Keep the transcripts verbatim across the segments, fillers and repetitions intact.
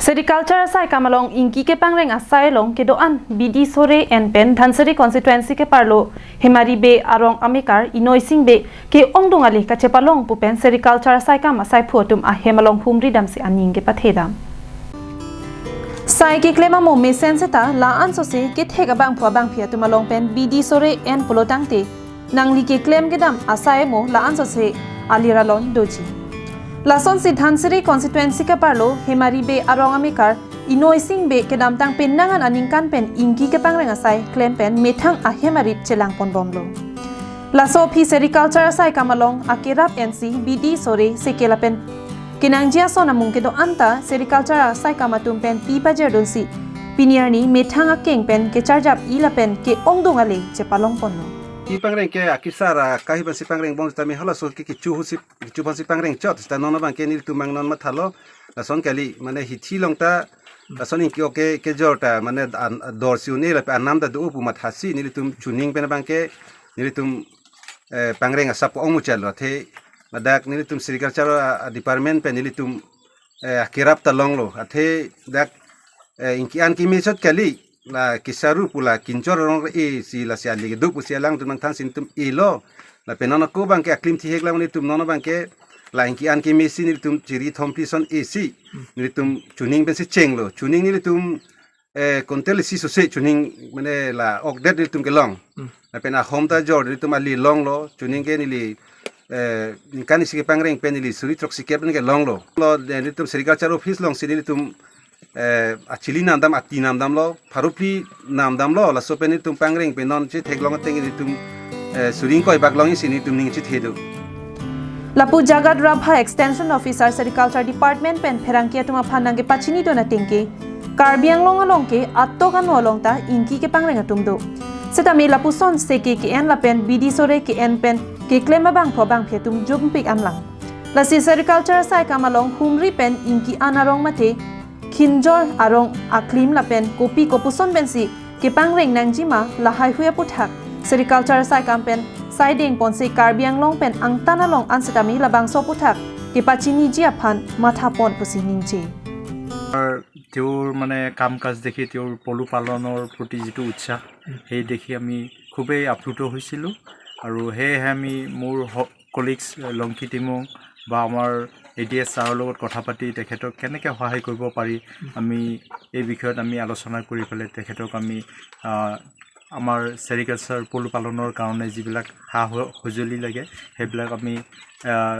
Sericulture asaikam along ingki kepangreng asai along kedo-an B D Sore N pen Dhansiri constituency keparlo Hemari Bey arong amekar Inoy Singh Bey ke-ongdung ale kachepalong pu pen sericulture asaikam asaiphu atum ahem along humri damsi aning kepathedam. Sai keklem amo mesen seta la-ansose kethek abangphu abangphi atum along pen B D Sore N pulo tangte nangli keklem kedam asai mo la-ansose alir alon doji. Lasonsi Dhansiri constituency keparlo Hemari Bey arong amekar Inoy Singh Bey kedamtang penang an aningkan pen ingki kepangreng asai klem pen methang ahem arit chelangponbomlo. Laso aphi sericulture asaikam along akerap ensi B D Sore seke lapen kenangji ason amung kedo-an ta sericulture asaikam atum pen pi pajirdunsi pini arni methang akeng pen kecharjap-i lapen ke-ongdung ale chepalongponlo. Ingki pangreng ke akisar akahi pensi pangrengbom sitame halaso ke kecho husi, kecho pensi pangreng chot sita non abangke nelitum angnon mathalo. Lason kali, mane hithi along ta lason ingki ok ke kejor ta, mane an, dorsi un-e lapen anam ta do pu mathasi nelitum chuning pen abangke nelitum, eh, pangreng asap ong muchalo. Athe ladak nelitum sericulture a, a department pen nelitum, eh, akerap ta longlo. Athe dak, eh, ingki an keme chot kali, la kesaru pu la kinchor arong e si lasi ali kedo pusi alangtum nangthansi nelitum elo. Lapen non ako abangke aklim thihek lang nelitum non abangke la ingki an kemesi nelitum chiri thompi ason esi nelitum chuning pensi chenglo. Chuning nelitum, eh, kontel isi sose chuning mane la okdet nelitum kelong. Hmm. Lapen ahom ta jor nelitum ali longlo. Chuning ke neli, eh, ningkan isi kepangreng pen neli suri throksi kep pen kelonglo. Lo, eh, nelitum sericulture office alongsi nelitum, eh, achili namdam, ati namdamlo, pharo phli namdamlo, laso pen nelitum pangreng pen non chetheklong ateng nelitum, eh, suri ingkoi bak long isi nelitum ning chethedo. Lapu Jagat Rabha Extension Officer Sericulture Department pen pherangke atum aphan nangkepachinidun ateng ke Karbi Anglong along ke atok ano along ta ingki kepangreng atum do. Sitame lapuson seke ke-en lapen B D Sore ke-en pen keklem abangphu abangphi atum jumpik anlang. Lasi sericulture asaikam along humri pen ingki an arong mate khinjor arong aklim lapen kopi kopuson pensi kepangreng nangjima lahai hui aputhak sericulture asaikam pen saidengponsi Karbi Anglong pen angtan along an sitame labangso aputhak kepachiniji aphan mathapon pusi ningje. তেওঁৰ মানে কাম কাজ দেখি, তেওঁৰ পলু পালনৰ প্ৰতি যিটো উৎসাহ, সেই দেখি আমি খুবেই আপ্লুত হৈছিলোঁ। আৰু সেয়েহে আমি মোৰ হ- কলিগছ লংকি টিমুং বা আমাৰ এ ডি এছ ছাৰৰ লগত কথা পাতি তেখেতক কেনেকৈ সহায় কৰিব পাৰি, আমি এই বিষয়ত আমি আলোচনা কৰি পেলাই তেখেতক আমি, আহ, আমাৰ চেৰিকালচাৰ পলু পালনৰ কাৰণে যিবিলাক সা স- সঁজুলি লাগে, সেইবিলাক আমি, আহ,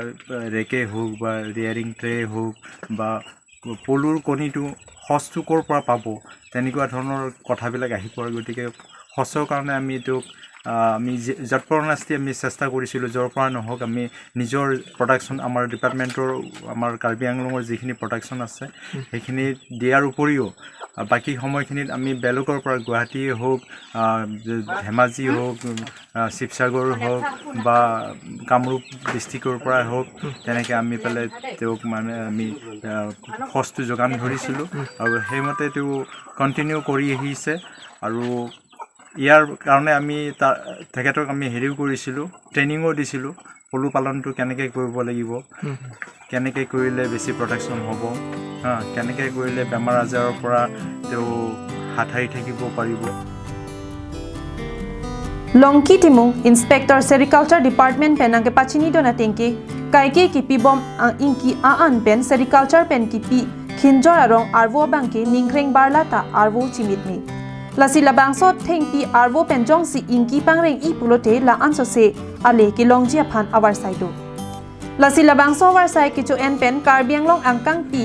ৰেকেই হওক বা ৰিয়াৰিং ট্ৰে হওক বা পলুৰ কণীটো সঁচটো ক'ৰ পৰা পাব, তেনেকুৱা ধৰণৰ কথাবিলাক আহি পৰে। গতিকে সঁচৰ কাৰণে আমি এইটো, আহ, আমি যে- যৎপৰোনাস্তি আমি চেষ্টা কৰিছিলোঁ, য'ৰ পৰা নহওক আমি নিজৰ প্ৰডাকশ্যন, আমাৰ ডিপাৰ্টমেণ্টৰ, আমাৰ কাৰ্বি আংলঙৰ যিখিনি প্ৰডাকশ্যন আছে, সেইখিনি দিয়াৰ উপৰিও, আহ, বাকী সময়খিনিত আমি বেলেগৰ পৰা, গুৱাহাটীয়ে হওক, আহ, ধেমাজি হওক, আহ, শিৱসাগৰ হওক বা কামৰূপ ডিষ্ট্ৰিক্টৰ পৰাই হওক, তেনেকৈ আমি পেলাই তেওঁক মানে আমি, আহ, সঁচটো যোগান ধৰিছিলোঁ আৰু সেইমতে তেওঁ কণ্টিনিউ কৰি আহিছে। আৰু ইয়াৰ কাৰণে আমি তা- তেখেতক আমি হেৰিও কৰিছিলোঁ, ট্ৰেইনিঙো দিছিলোঁ, পলু পালনটো কেনেকৈ কৰিব লাগিব, কেনেকৈ কৰিলে বেছি প্ৰডাকশ্যন হ'ব, হা, কেনেকৈ কৰিলে বেমাৰ আজাৰৰ পৰা তেওঁ হাত সাৰি থাকিব পাৰিব। Longki Timung, Inspector Sericulture Department pen nangkepachinidun ateng ke, kaike kipibom a-ingki a-an pen sericulture pen kipi khinjor arong arvo abangke ningkreng barla ta arvo chimit me. Lasi labangso thengpi arvo pen jongsi ingki pangreng-i pulote la-ansose ale kelongji aphan avarsai do. Lasi labangso avarsai kecho-en pen Karbi Anglong angkangpi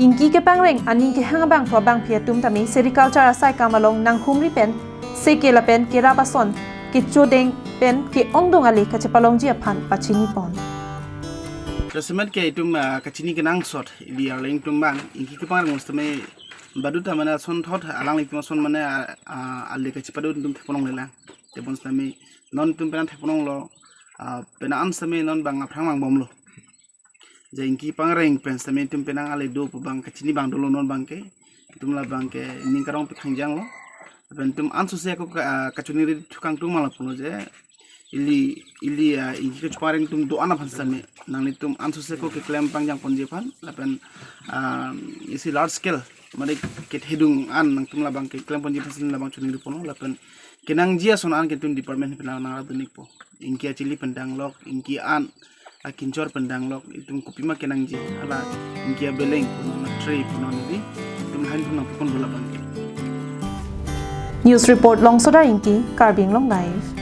ingki kepangreng aning kehang abangphu abangphi atum tame sericulture asaikam along nanghumri pen seke lapen kerap ason kechodeng pen ke-ongdung ale kachepalongji aphan pachinipon. Jasemet ke itum, ah, kachini kenangsot ili arleng tum bang ingki kepangreng sitame badut ta mane asonthot alanglitum ason mane, ah, ah, ale kachepadun tum theklonglelang. Tebon sitame non tum pena theklonglo, ah, pena an sitame non bang aphrang bang bomlo. Ja ingki pangreng pen sitame tum penang ale do pu bang kachini bang dolo non bangke. Tum labangke ning karong pi khangjanglo. Pen tum ansose ako ka, ah, kachuniri thukang tum mala pulo je ili, ili, ah, ingki kachepangreng tum do-an aphan sitame nanglitum ansose ako keklem pangjangponji aphan lapen, ah, isi large scale mari kethedung an nangtum labang ke klemponji aphansi labang choningri ponlo lapen kenangji ason an ke itum department pen nang nangradun-ikpo. Ingki achili pen danglok, ingki an akinchor pen danglok, itum kopima kenangji, hala ingki abeleng punon, tray punon, nodi itum lahin pun nangpon bola bangke. News report Longsodar Ingti, Karbi Anglong Live.